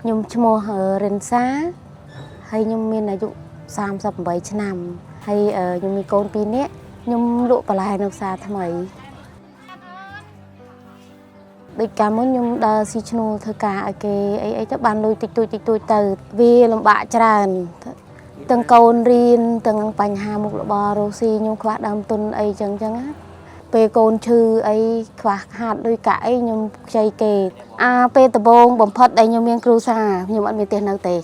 ខ្ញុំឈ្មោះរិនសាហើយខ្ញុំមានអាយុ38ឆ្នាំហើយខ្ញុំមានកូន2នាក់ខ្ញុំលក់បន្លែនៅផ្សារថ្មីដូចកាលមុនខ្ញុំដើរស៊ីឈ្នួលធ្វើការឲ្យគេអីអីទៅបានលុយតិចតួចតិចតួចទៅវាលំបាកច្រើនទាំងកូនរៀនទាំងបញ្ហាមុខរបររកស៊ីខ្ញុំខ្វះដើមទុនអីចឹងចឹងណាពេលកូនឈឺអីខ្វះខាតលុយកាក់អីខ្ញុំខ្ចីគេអាពេលដំបូងបំផុតដែលខ្ញុំមានគ្រួសារខ្ញុំអត់មានផ្ទះនៅទេ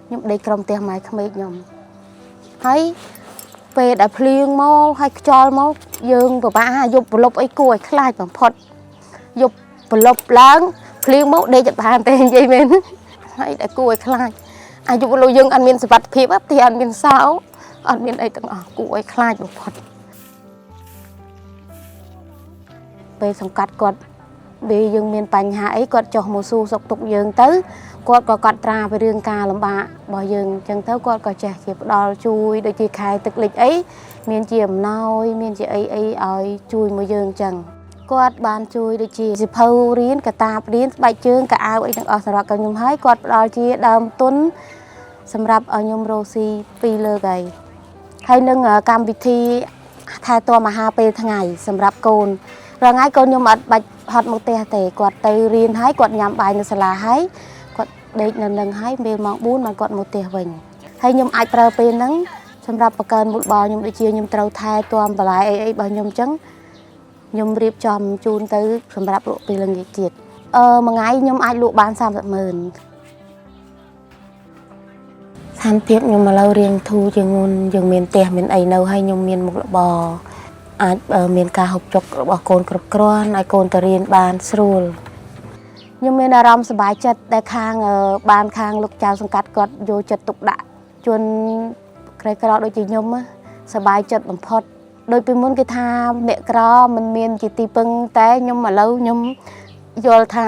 ខ្ញុំដេកក្រោមផ្ទះម៉ែក្មេកខ្ញុំហើយពេលដែលភ្លៀងមកហើយខ្យល់មកយើងពិបាកហើយយប់ប្រលប់អីគួរឲ្យខ្លាចបំផុតយប់ប្រលប់ឡើងភ្លៀងមកដេកអត់បានទេនិយាយមែនហើយដែលគួរឲ្យខ្លាចអាយុលោកយើងអត់មានសុវត្ថិភាពផ្ទះអត់មានសោអត់មានអីទាំងអស់គួរឲ្យខ្លាចបំផុតពេលសង្កាត់គាត់ពេលយើងមានបញ្ហាអីគាត់ចុះមកសួរសុខទុក្ខយើងទៅគាត់ក៏កត់ត្រាពីរឿងការលំបាករបស់យើងអញ្ចឹងទៅគាត់ក៏ចេះជាផ្ដល់ជួយដូចជាខែទឹកលិចអីមានជាអំណោយមានជាអីអីឲ្យជួយមកយើងអញ្ចឹងគាត់បានជួយដូចជាសៀវភៅរៀនកតាបរៀនស្បែកជើងកៅអៅអីទាំងអស់សម្រាប់ខ្ញុំហើយគាត់ផ្ដល់ជាដើមទុនសម្រាប់ឲ្យខ្ញុំរកស៊ីពីរលើកហើយហើយនឹងកម្មវិធីថែទាំអាហារពេលថ្ងៃសម្រាប់កូនរាល់ថ្ងៃកូនខ្ញុំអត់បាច់ហត់មកផ្ទះទេគាត់ទៅរៀនហើយគាត់ញ៉ាំបាយនៅសាលាហើយគាត់ដេកនៅនឹងហើយពេលម៉ោង4បានគាត់មកផ្ទះវិញហើយខ្ញុំអាចប្រើពេលហ្នឹងសម្រាប់បង្កើនមុខរបរខ្ញុំដូចជាខ្ញុំត្រូវថែទាំបន្លែអីអីរបស់ខ្ញុំអញ្ចឹងខ្ញុំរៀបចំជូនទៅសម្រាប់លក់ពេលល្ងាចទៀតអឺមួយថ្ងៃខ្ញុំអាចលក់បាន30ម៉ឺនស្ថានភាពខ្ញុំឥឡូវរៀងធូរជាងមុនយើងមានផ្ទះមានអីនៅហើយខ្ញុំមានមុខរបរអាចមានការហូបចុករបស់កូនគ្រប់គ្រាន់ឲ្យកូនទៅរៀនបានស្រួលខ្ញុំមានអារម្មណ៍សប្បាយចិត្តដែលខាងបានខាងលោកចៅសង្កាត់គាត់យកចិត្តទុកដាក់ជនក្រីក្រដូចជាខ្ញុំសប្បាយចិត្តបំផុតដោយពីមុនគេថាអ្នកក្រមិនមានជាទីពឹងតែខ្ញុំឥឡូវខ្ញុំយល់ថា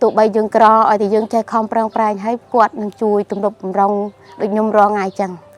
ទោះបីយើងក្រឲ្យតែយើងចេះខំប្រឹងប្រែងហើយគាត់នឹងជួយទំនុកបំរុងដូចខ្ញុំរាល់ថ្ងៃចឹង។